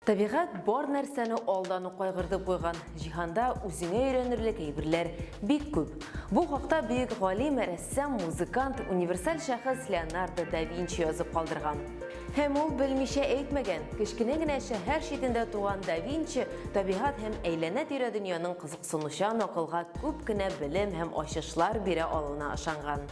Табигать бар нәрсәне алдан ук кайгыртып куйган. Җиһанда үзеңә өйрәнерлек әйберләр бик күп. Бу хакта бөек галим, рәссам, музыкант, универсаль шәхес Леонардо да Винчи язып калдырган. Һәм ул белмичә әйтмәгән. Кечкенә генә шәһәр читендә туган да Винчи табигать һәм әйләнә-тирә дөньяның кызыксынучан акылга күп кенә белем һәм ачышлар бирә алуына ышанган.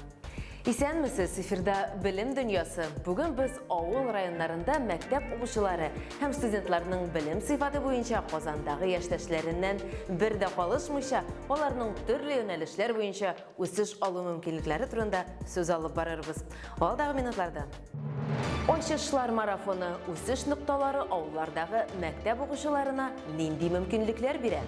Исәнмесез, эфирда Белем дөньясы. Бүген без авыл районнарында мәктәп укучылары һәм студентларның белем сыйфаты буенча Казандагы яшьтәшләреннән бер дә калышмыйча, аларның төрле юнәлешләр буенча үсеш алу мөмкинлекләре турында сүз алып барырбыз. Алдагы минутларда. Ачышлар марафоны үсеш нокталары авыллардагы мәктәп укучыларына нинди мөмкинлекләр бирә?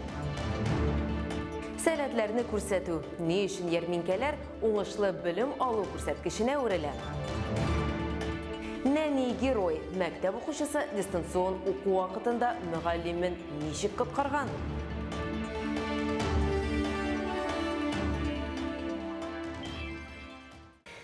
Сәләтләрне күрсәтү. Ни өчен ярминкәләр уңышлы белем алу күрсәткеченә әверелә? Нәни герой мәктәп укучысы дистанцион уку вакытында мөгаллимен ничек коткарган?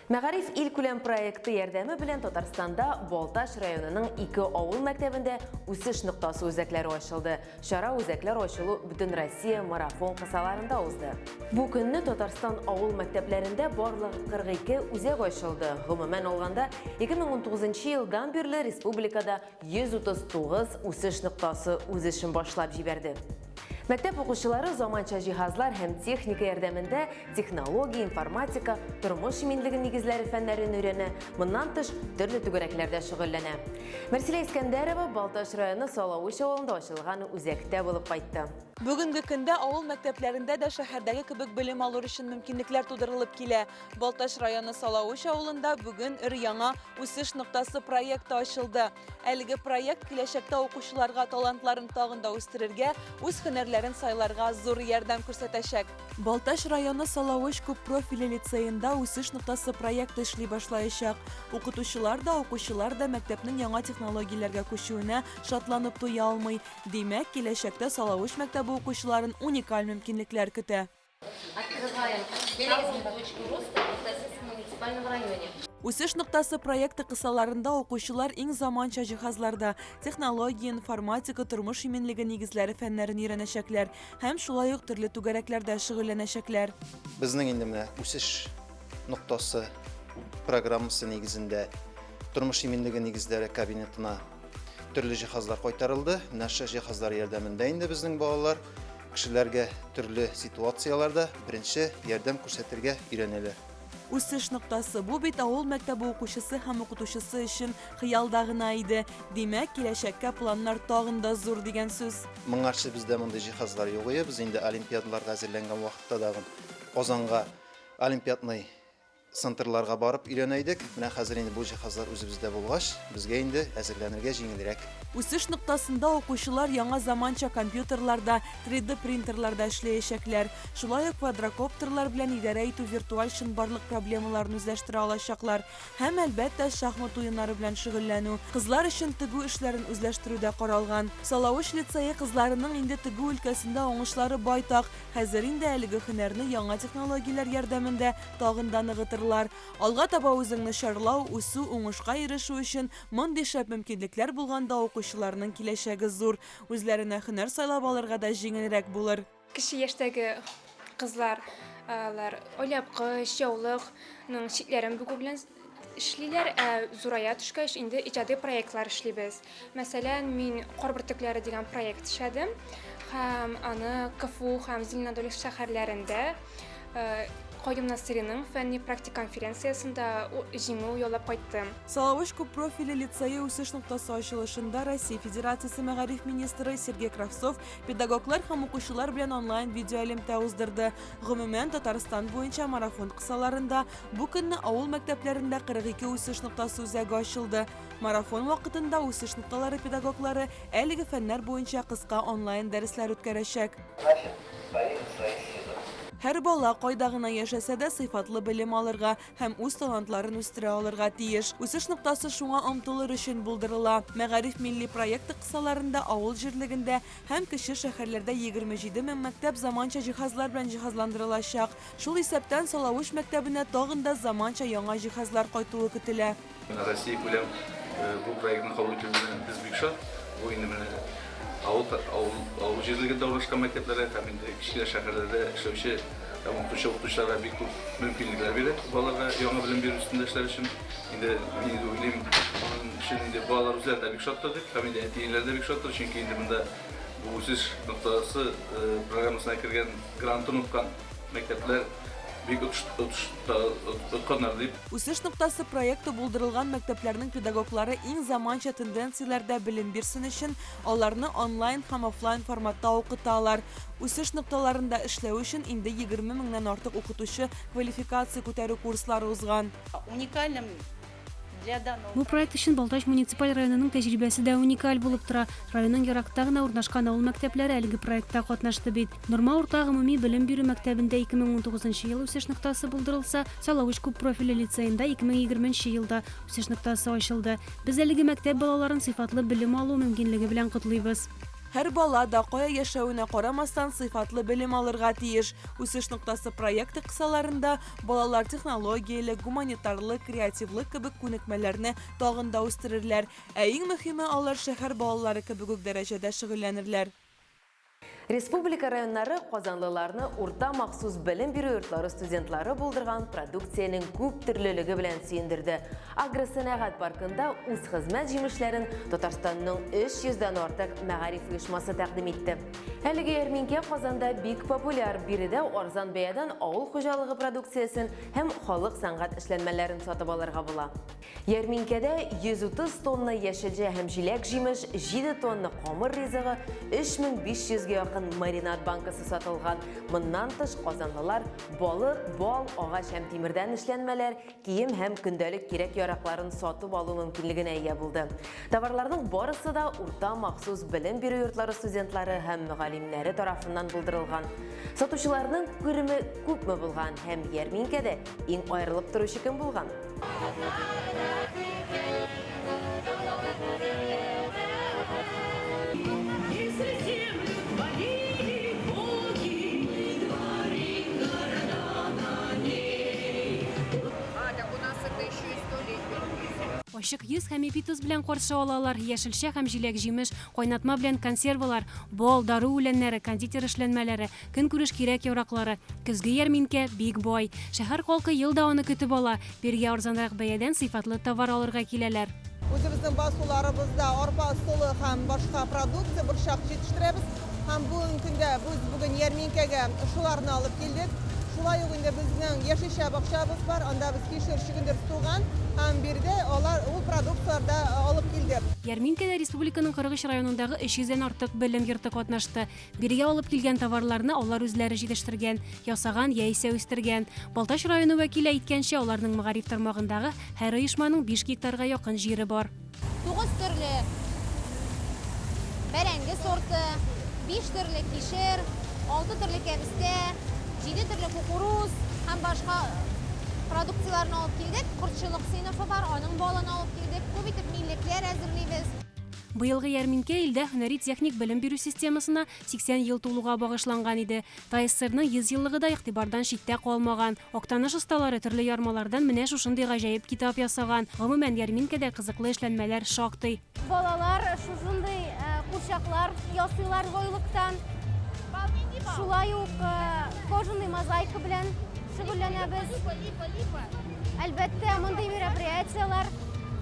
Мәгариф илкүләм проекты ярдәме белән Татарстанда Балтач районының ике авыл мәктәбендә үсеш ноктасы үзәкләре ачылды. Чара үзәкләр ачылу Бөтенроссия марафон кысаларында узды. Бу көнне Татарстан авыл мәктәпләрендә барлыгы 42 үзәк ачылды. Гомумән алганда, 2019 елдан бирле республикада 139 үсеш ноктасы үз эшен башлап җибәрде. Мәктәп укучылары заманча җиһазлар һәм техника ярдәмендә технология, информатика, тормыш иминлеге нигезләре фәннәрен өйрәнә, моннан тыш, төрле түгәрәкләрдә шөгыльләнә. Мәрсилә Искәндәрова Балтач районы Салавыч авылында ачылган үзәктә булып кайтты. Бүгенге көндә авыл мәктәпләрендә дә шәһәрдәге кебек белем алу өчен мөмкинлекләр тудырылып килә. Балтач районы Салавыч авылында бүген өр-яңа Үсеш ноктасы проекты ачылды. Әлеге проект киләчәктә укучыларга талантларын тагын да үстерергә, үз һөнәрләрен сайларга зур ярдәм күрсәтәчәк. Балтач районы Салавыч күппрофильле лицеенда Үсеш ноктасы проекты эшли башлаячак. Укытучылар да, укучылар да мәктәпнең яңа технологияләргә күчүенә шатланып туя алмый. Димәк, киләчәктә Салавыч мәктәбе укучыларын уникаль мөмкинлекләр көтә. Открываем вторую точку роста в Балтасинском муниципальном районе. Үсеш ноктасы проекты кысаларында укучылар иң заманча җиһазларда технология, информатика, тормыш иминлеге нигезләре фәннәрен өйрәнәчәкләр һәм шулай ук төрле түгәрәкләрдә шөгыльләнәчәкләр. Безнең инде менә Үсеш ноктасы программасы нигезендә тормыш иминлеге нигезләре кабинетына төрле җиһазлар кайтарылды. Менә шул җиһазлар ярдәмендә инде безнең балалар кешеләргә төрле ситуацияләрдә беренче ярдәм күрсәтергә өйрәнәләр. Үсеш ноктасы, бу бит авыл мәктәбе укучысы һәм укытучысы өчен хыялда гына иде. Димәк, киләчәккә планнар тагын да зур дигән сүз. Моңарчы бездә мондый җиһазлар юк иде. Без инде олимпиадаларга әзерләнгән вакытта тагын Казанга олимпиадный центрларга барып өйрәнә идек. Менә хәзер инде бу җиһазлар үзебездә булгач, безгә инде әзерләнергә җиңелрәк. Үсеш ноктасында укучылар яңа заманча компьютерларда, 3D принтерларда эшләячәкләр. Шулай ук квадрокоптерлар белән идарә итү виртуаль чынбарлык проблемаларын үзләштерә алачаклар. Һәм, әлбәттә, шахмат уеннары белән шөгыльләнү, кызлар өчен тегү эшләрен үзләштерү дә каралган. Салавыч лицее кызларының инде тегү өлкәсендә уңышлары байтак. Хәзер инде әлеге һөнәрне яңа технологияләр ярдәмендә тагын да ныгытырлар. Алга таба үзеңне чарлау, үсү, уңышка ирешү өчен мондый шәп мөмкинлекләр булганда укучыларның киләчәге зур. Үзләренә һөнәр сайлап алырга да җиңелрәк булыр. Кече яшьтәге кызлар алар оляпкыч, яулыкның читләрен бөгү белән эшлиләр, ә зурая төшкәч инде иҗади проектлар эшлибез. Мәсәлән, мин Кар бөртекләре дигән проект эшләдем һәм аны КФУ һәм Зеленодольск шәһәрләрендә Каюм Насыйриның фәнни-практик конференциясендә җиңү яулап кайттым. Салавыч күппрофильле лицее үсеш ноктасы ачылышында Россия Федерациясе мәгариф министры Сергей Кравцов педагоглар һәм укучылар белән онлайн видеоэлемтә уздырды. Гомумән, Татарстан буенча марафон кысаларында бу көнне авыл мәктәпләрендә 42 үсеш ноктасы үзәге ачылды. Марафон вакытында үсеш нокталары педагоглары әлеге фәннәр буенча кыска онлайн дәресләр үткәрәчәк. Һәр бала кайда гына яшәсә дә сыйфатлы белем алырга һәм үз талантларын үстерә алырга тиеш. Үсеш ноктасы шуңа омтылыр өчен булдырыла. Мәгариф милли проекты кысаларында авыл җирлегендә һәм кече шәһәрләрдә 27 мең мәктәп заманча җиһазлар белән җиһазландырылачак. Шул исәптән Салавыч мәктәбенә тагын да заманча яңа җиһазлар кайтуы көтелә. Россия күләм бу проектны кабул итүеннән без бик шат. Бу инде менә авыл авыл авыл җирлегендә урнашкан мәктәпләргә һәм инде кечкенә шәһәрләрдә эшләүче һәм укытучы укытучыларга бик күп мөмкинлекләр бирә балаларга яңа белем бирү өстендә эшләр өчен. Инде мин инде уйлыйм, аның өчен инде балалар үзләре дә бик шаттыр дип, һәм инде әти-әниләр дә бик шаттыр, чөнки инде монда бу үсеш ноктасы программасына кергән грантын откан мәктәпләр бик отканнар дип. Үсеш ноктасы проекты булдырылган мәктәпләрнең педагоглары иң заманча тенденцияләрдә белем бирсен өчен, аларны онлайн һәм офлайн форматта укыталар. Үсеш нокталарында эшләү өчен инде 20 меңнән артык укытучы квалификация күтәрү курслары узган. Уникальным для данного Бу проект өчен Балтач муниципаль районының тәҗрибәсе дә уникаль булып тора. Районның еракта гына урнашкан авыл мәктәпләре әлеге проектта катнашты бит. Норма урта гомуми белем бирү мәктәбендә 2019 ел үсеш ноктасы булдырылса, Салавыч күп профильле лицеенда 2020 елда үсеш ноктасы ачылды. Без әлеге мәктәп балаларын сыйфатлы белем алу мөмкинлеге белән котлыйбыз. Һәр бала да, кая яшәвенә карамастан, сыйфатлы белем алырга тиеш. Үсеш ноктасы проекты кысаларында балалар технологияле, гуманитарлы, креативлы кебек күнекмәләрне тагын да үстерерләр. Ә иң мөһиме, алар шәһәр балалары кебек үк дәрәҗәдә шөгыльләнерләр. Республика районнары казанлыларны урта махсус белем бирү йортлары студентлары булдырган продукциянең күп төрлелеге белән сөендерде. Агросәнәгать паркында үз хезмәт җимешләрен Татарстанның 300 дән артык мәгариф оешмасы тәкъдим итте. Әлеге ярминкә Казанда бик популяр. Биредә арзан бәядән авыл хуҗалыгы продукциясен һәм халык сәнгать эшләнмәләрен сатып алырга була. Ярминкәдә 130 тонна яшелчә һәм җиләк-җимеш, 7 тонна камыр ризыгы, 3500 гә якын маринад банкасы сатылган. Моннан тыш, казанлылар балык, бал, агач һәм тимердән эшләнмәләр, кием һәм көндәлек кирәк-яракларын сатып алу мөмкинлегенә ия булды. Товарларның барысы да урта махсус белем бирү йортлары студентлары һәм мөгаллимнәре тарафыннан булдырылган. Сатучыларның күреме күпме булган һәм ярминкәдә иң аерылып торучы кем булган? Ачык йөз һәм эпитоз белән каршы алалар, яшелчә һәм җиләк-җимеш, кайнатма белән консервалар, бал, дару үләннәре, кондитер эшләнмәләре, көнкүреш кирәк-яраклары. Көзге ярминкә бик бай. Шәһәр халкы ел да аны көтеп ала. Бирегә арзанрак бәядән сыйфатлы товар алырга киләләр. Үзебезнең басуларыбызда арпа, солы һәм башка продукция, борчак җитештерәбез. Һәм бүгенге көндә без бүген ярминкәгә шуларны алып килдек. Шулай ук инде безнең яшелчә бакчабыз бар, анда без кишер, чөгендер, суган һәм биредә алар ул продукцияләр дә алып килдек. Ярминкәдә республиканың 43 районындагы 300 дән артык белем йорты катнашты. Бирегә алып килгән товарларны алар үзләре җитештергән, ясаган яисә үстергән. Балтач районы вәкиле әйткәнчә, аларның мәгариф тармагындагы һәр оешманың 5 гектарга якын җире бар. 9 төрле бәрәңге сорты, 5 төрле кишер, 6 төрле кәбестә, 7 төрле кукуруз һәм башка продукцияләрне алып килдек. Кортчылык сыйныфы бар, аның балын алып килдек. Күп итеп миллекләр әзерлибез. Быелгы ярминкә илдә һөнәри техник белем бирү системасына 80 ел тулуга багышланган иде. ТАССРның 100 еллыгы да игътибардан читтә калмаган. Актаныш осталары төрле ярмалардан менә шушындый гаҗәеп китап ясаган. Гомумән, ярминкәдә кызыклы эшләнмәләр шактый. Балалар шушындый курчаклар ясыйлар войлыктан. Шулай ук кожаный мозаика белән шөгыльләнәбез. Әлбәттә, мондый мероприятиеләр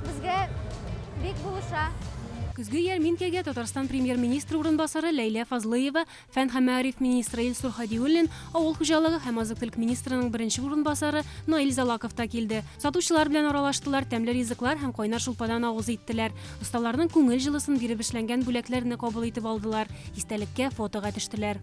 безгә бик булыша. Көзге ярминкәгә Татарстан премьер-министры урынбасары Ләйлә Фазлыева, фән һәм мәгариф министры Илсур Һадиуллин, авыл хуҗалыгы һәм азык-төлек министрының беренче урынбасары Наил Залаков та килде. Сатучылар белән аралаштылар, тәмле ризыклар һәм кайнар шулпадан авыз иттеләр. Осталарның күңел җылысын биреп эшләнгән бүләкләрне кабул итеп алдылар. Истәлеккә фотога төштеләр.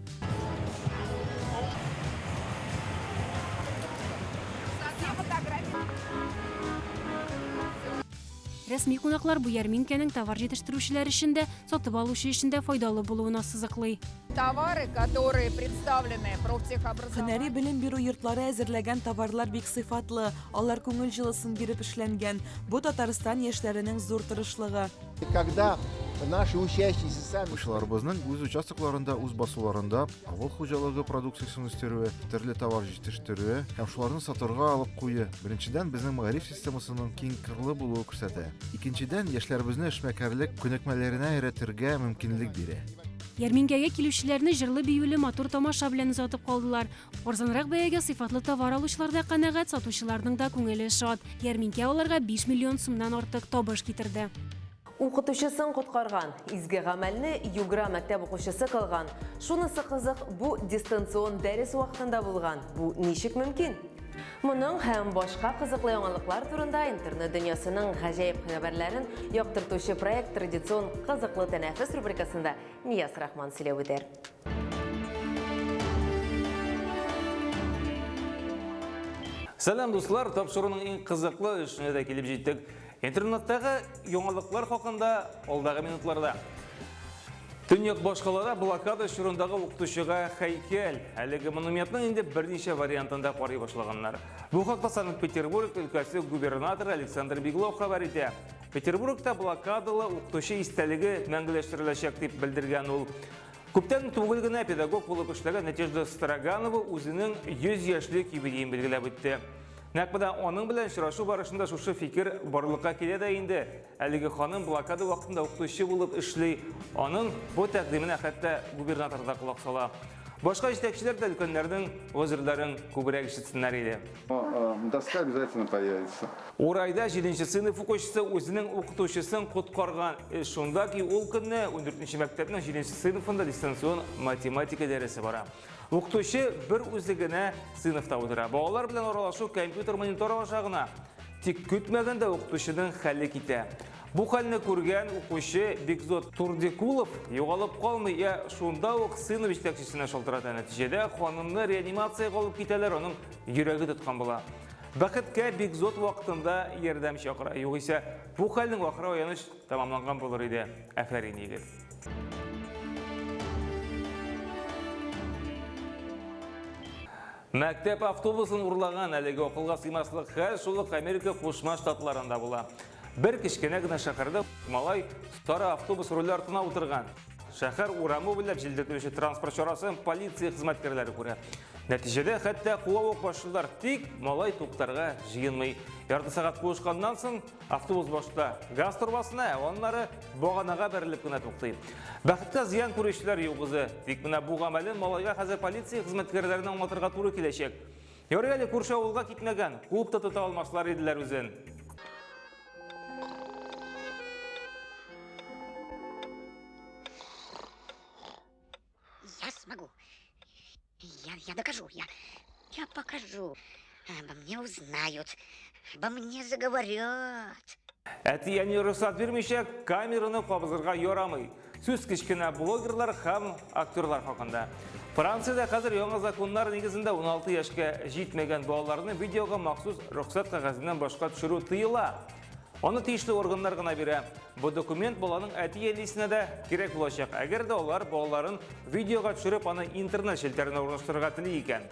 Рәсми кунаклар бу ярминкәнең товар җитештерүчеләр өчен дә, сатып алучы өчен дә файдалы булуын ассызыклый. Товары, которые представлены профтехобразованием. Һөнәри белем бирү йортлары әзерләгән товарлар бик сыйфатлы, алар күңел җылысын биреп эшләнгән. Бу Татарстан яшьләренең зур тырышлыгы. Когда Наши учащиеся сами. Укучыларыбызның үз участокларында, үз басуларында авыл хуҗалыгы продукциясен үстерүе, төрле товар җитештерүе һәм шуларны сатырга алып куюы, беренчедән, безнең мәгариф системасының киңкырлы булуы күрсәтә. Икенчедән, яшьләребезне эшмәкәрлек күнекмәләренә өйрәтергә мөмкинлек бирә. Ярминкәгә килүчеләрне җырлы-биюле матур тамаша белән озатып калдылар. Арзанрак бәягә сыйфатлы товар алучылар да канәгать, сатучыларның да күңеле шат. Ярминкә аларга 5 миллион сумнан артык табыш китерде. Укытучысын коткарган. Изге гамәлне Югра мәктәп укучысы кылган. Шунысы кызык, бу дистанцион дәрес вакытында булган. Бу ничек мөмкин? Моның һәм башка кызыклы яңалыклар турында интернет дөньясының гаҗәеп хәбәрләрен яктыртучы проект традицион Кызыклы тәнәфес рубрикасында Нияз Рахман сөйләп үтәр. Сәлам, дуслар! Тапшыруның иң кызыклы эшенә дә килеп җиттек. Интернеттагы яңалыклар хакында алдагы минутларда. Төньяк башкалада блокада чорындагы укытучыга һәйкәл. Әлеге монументның инде берничә вариантын да карый башлаганнар. Бу хакта Санкт-Петербург өлкәсе губернаторы Александр Беглов хәбәр итә. Петербургта блокадалы укытучы истәлеге мәңгеләштереләчәк дип белдергән ул. Күптән түгел генә педагог булып эшләгән Надежда Строганова үзенең 100 яшьлек юбилеен билгеләп үтте. Нәкъ менә аның белән очрашу барышында шушы фикер барлыкка килә дә инде. Әлеге ханым блокада вакытында укытучы булып эшли. Аның бу тәкъдименә хәтта губернатор да колак сала. Башка җитәкчеләр дә өлкәннәрнең гозерләрен күбрәк ишетсеннәр иде. Доска обязательно появится. Урайда 7 сыйныф укучысы үзенең укытучысын коткарган. Эш шунда ки, ул көнне 14 мәктәпнең 7 сыйныфында дистанцион математика дәресе бара. Укытучы бер үзе генә сыйныфта утыра. Балалар белән аралашу компьютер мониторы аша гына. Тик көтмәгәндә укытучының хәле китә. Бу хәлне күргән укучы Бекзот Турдикулов югалып калмый, я шунда ук сыйныф җитәкчесенә шалтырата. Нәтиҗәдә ханымны реанимациягә алып китәләр, аның йөрәге тоткан була. Бәхеткә Бекзот вакытында ярдәм чакыра. Югыйсә, бу хәлнең ахыры аяныч тәмамланган булыр иде. Афәрин, егет. Мәктәп автобусын урлаган әлеге акылга сыймаслык хәл шул ук Америка Кушма Штатларында була. Бер кечкенә генә шәһәрдә малай сары автобус руле артына утырган. Шәһәр урамы буйлап җилдертелүче транспорт чарасын полиция хезмәткәрләре күрә. Нәтиҗәдә хәтта куа ук башлыйлар, тик малай туктарга җыенмый. Ярты сәгать куышканнан соң Автобус башта газ торбасына, ә аннары баганага бәрелеп кенә туктый. Бәхеткә зыян күрүчеләр юк үзе. Тик менә бу гамәлен малайга хәзер полиция хезмәткәрләренә аңлатырга туры киләчәк. Ярый әле күрше авылга китмәгән, куып та тота алмаслар иделәр үзен. Я смогу. Я докажу, я покажу. Обо мне узнают, обо мне заговорят. Әти-әни рөхсәт бирмичә камераны кабызырга ярамый. Сүз кечкенә блогерлар һәм актерлар хакында. Франциядә хәзер яңа законнар нигезендә 16 яшькә җитмәгән балаларны видеога махсус рөхсәт кәгазеннән башка төшерү тыела. Аны тиешле органнар гына бирә. Бу документ баланың әти-әнисенә дә кирәк булачак, әгәр дә алар балаларын видеога төшереп, аны интернет челтәренә урнаштырырга тели икән.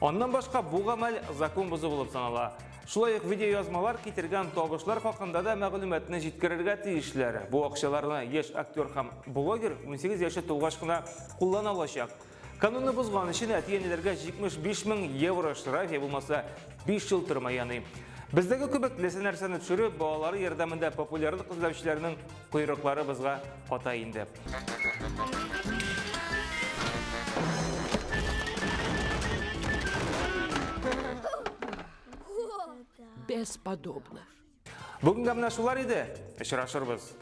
Аннан башка бу гамәл закон бозу булып санала. Шулай ук видеоязмалар китергән табышлар хакында да мәгълүматны җиткерергә тиешләр. Бу акчаларны яшь актер һәм блогер 18 яше тулгач кына куллана алачак. Канунны бозган өчен әти-әниләргә 75 мең евро штраф, я булмаса 5 ел төрмә яный. Бездәге кебек теләсә нәрсәне төшереп, балалары ярдәмендә популярлык эзләүчеләрнең койрыклары бозга ката инде. Бесподобно. Бүгенгә менә шулар иде. Очрашырбыз.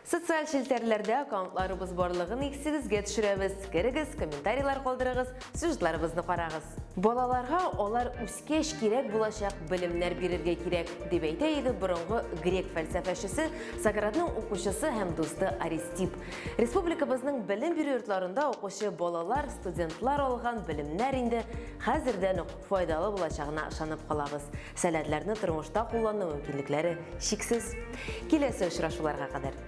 Социаль челтәрләрдә аккаунтларыбыз барлыгын исегезгә төшерәбез. Керегез, комментарийлар калдырыгыз, сюжетларыбызны карагыз. Балаларга алар үскәч кирәк булачак белемнәр бирергә кирәк, дип әйтә иде борынгы грек фәлсәфәчесе Сократның укучысы һәм дусты Аристип. Республикабызның белем бирү йортларында укучы балалар, студентлар алган белемнәр инде хәзердән үк файдалы булачагына ышанып калабыз. Сәләтләрне тормышта куллану мөмкинлекләре чиксез. Киләсе очрашуларга кадәр.